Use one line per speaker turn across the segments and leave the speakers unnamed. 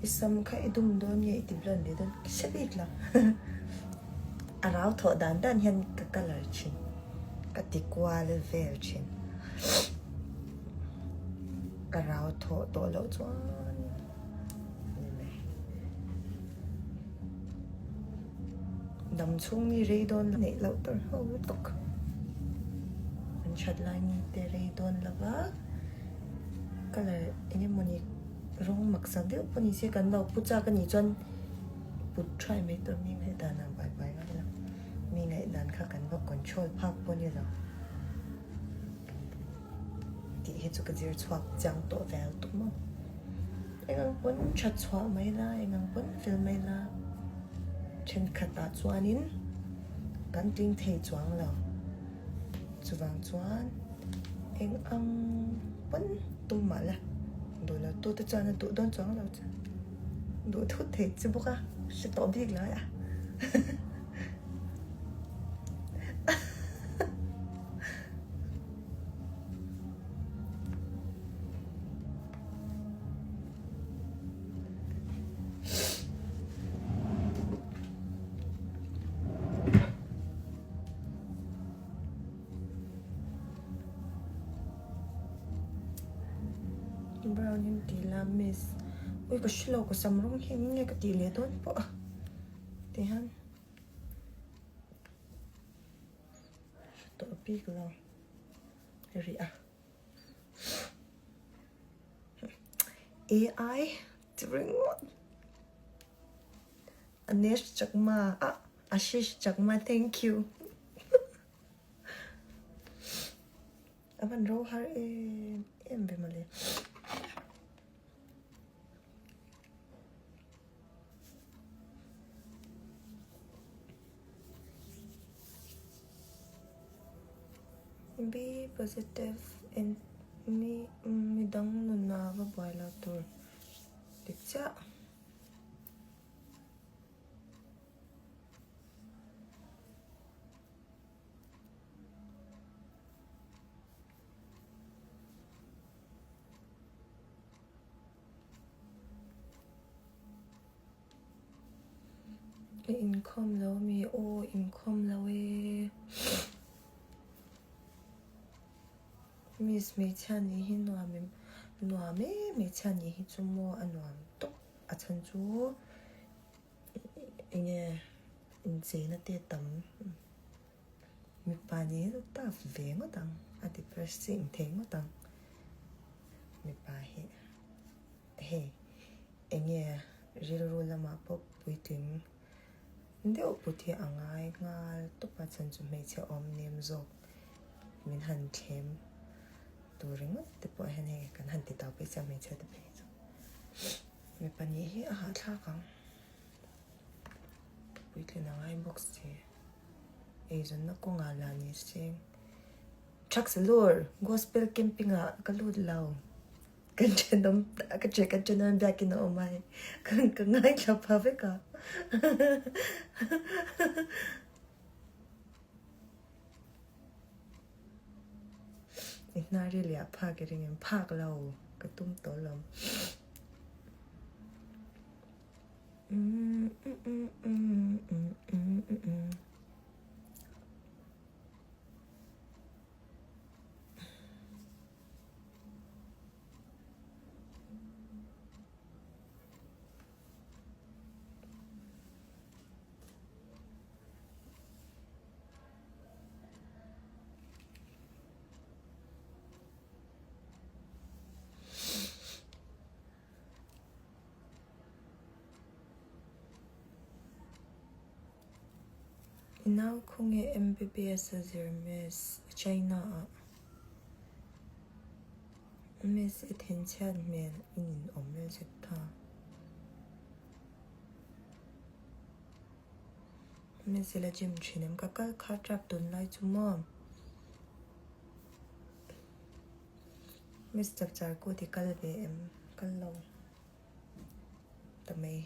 I sam kha i dum dawn nge i ti blond leh dawn ka hre bik lo. A rau thawh dan dan hian ka colour thin, ka ti kual vel thin. Ka rau thawh tawh loh chuan ni mai. Dam chhung ni rei dawn neih loh tur ho lutuk. An that lai ni te rei dawn lo va, colour eng emawni rawng maksak deuh pawh ni se kan lo pu chak a nih chuan put thuai mai tur mi ngaihdan ah buai buai ngai lo. Mi ngaihdan kha kan va control phak pawh ni lo. Tih hi chu ka zir chhuak chiang tawh vel tuk maw. Eng ang pawn that chhuah mai la, eng ang pawn fel mai la, thenkhatah chuanin kan tling thei chuang lo. Chuvang chuan eng ang pawn tum mah la, duh lo tu te chuan a duh dawn chuang lo che. Duh thut thei che bawk a, hre tawh bik lo a. Brown in ti la miss ui ka hre lo ka sam rawng hi eng nge ka tih leh dawn pawh a ti hian. Hre tawh bik lo rih a. AI ti ringawt. Anesh Chakma ah Ashish Chakma thank you. A van ro har em em ve mawle. Be positive and mi midang nuna va buai lo tur dik chiah. I inkhawm lo mi? Aw inkhawm lo e. Miss hmeichhia nih hi nuam em? Nuam e hmeichhia nih hi chu maw a nuam tawp a chhan chu enge incheina te tam. Mipa nih hi chu tough ve ngawt ang a depressing thei ngawt ang mipa hi hei eng nge rilru lamah pawh puitling deuh put hi a ngai nghal tawp a chhan chu hmeichhe awm nem zawk min han thlem tur ringawt te pawh hian hei kan han ti tau phei chiah hmeichhia te phei chu mipa nih hi a hahthlak ang. Puitlin a ngai bawk si. Eizawnna kawngah lah ni se. Thaksalur, Gospel camping ah ka lut lo. Kan thenawm ka che kan thenawm biakin a awm a hei. Ka ngaithla pha vek a. I hnar i liah phak i ring em? Phak lo, ka tum tawh lo. I nau khawnge MBBS a zir miss China ah miss i thinchhiat hmel i nin awm zet ta miss ila gym thin em ka kal kha trap tunlai chu maw. Miss Chapchar kut i kal ve em? Kal lo ta mai.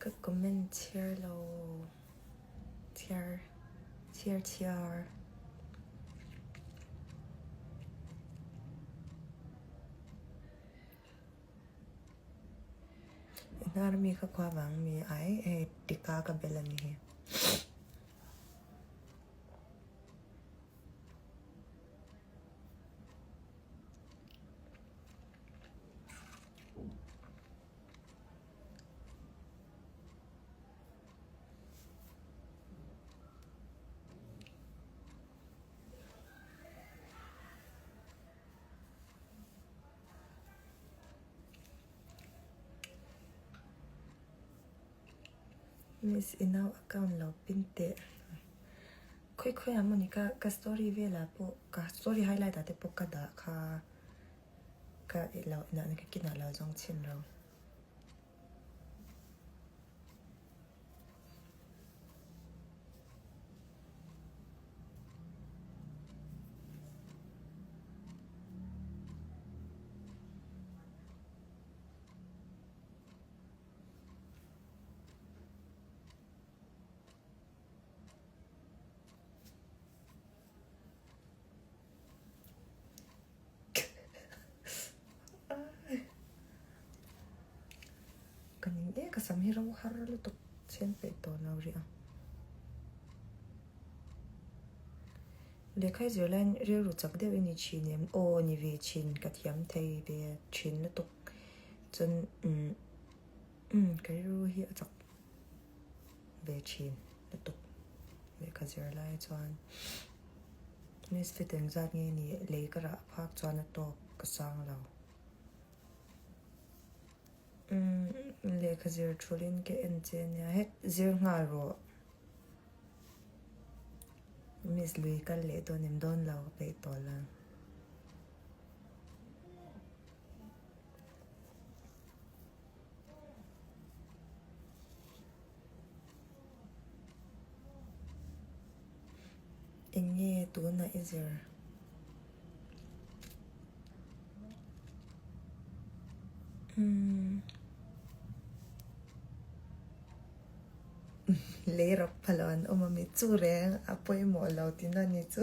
Ka comment chhiar lo chhiar chhiar chhiar. I hnar mi kha khua vang mi ai hei tika ka bel a ni hi. Miss i nau account lo pin teh. Khawi khawi ah mawni ka ka story velah pawh ka story highlight ah te pawh ka dah kha ka lo ka kinah lo zawng chhin ro. Ka ning e ka sam hi ro har lutuk chhen peih tawh lo rih a. Lehkha i zir laiin rilru chak deuh i ni thin em? Aw ni ve thin ka thiam thei ve thin lutuk chuan umm umm ka rilru hi a chak ve thin lutuk lehkha zir lai chuan. Misfit engzat nge ni lei ka rah phak chuan a tawk ka sang lo. Umm lehkha zir thulin ka en che nia het zir nghal rawh. Miss lui kal leh dawn em dawn lo ka peih tawh lo. Eng nge tunah i zir? Umm. Lei rap pha lo an awm a mi chu reng a pawimawh lo tihna ni chu.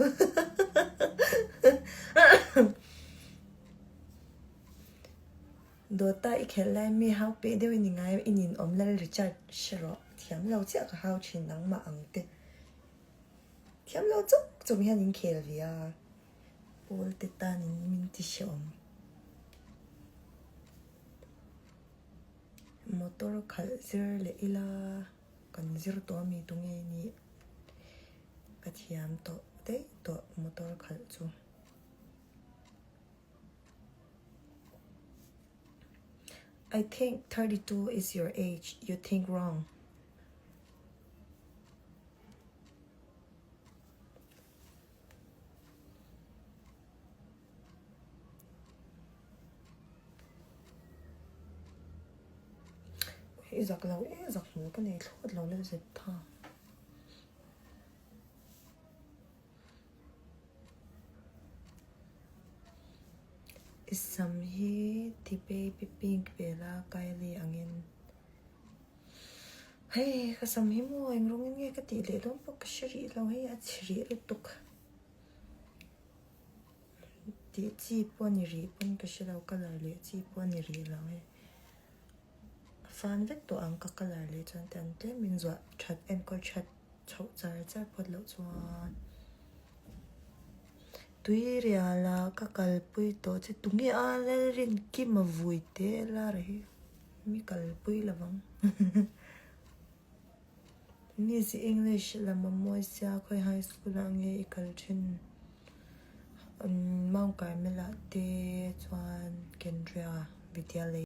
Dawta i khelh lai mi hau peh deuh i ni ngai i ninawm lal Richard hre rawh thiam lo chiah ka hau thin nangmah ang te thiam lo chawk chawk hian in khel ve a pawl te tan in min ti hrehawm motor khalh zir leh ila kan zir tawh ami tunge nih ka thiam tawh daih tawh motor khalh chu. I think 32 is your age, you think wrong. I zak lo e zak hmu ka nei thlawt lo leh zet tha. I sam hi ti baby pink vela Kylie angin hei ka sam hi maw eng rawngin nge ka tih leh dawn pawh ka hre rih lo hei a chhe rih lutuk tih chi pawh a ni rih pawn ka hre lo colour leh chi pawh a ni rih lo hei a fan vek tawh ang ka colour leh chuan tiang tlem in zuah that enkawl that. Chhoh char char phawt loh chuan tui riala ka kalpui tawh che tunge a Lalrinkima vui te lar hi mi kalpui lovang Miss English lam a mawi sia khawi high school ah nge i kal thin Mount Carmel ah te chuan Kendria Vidyalaya.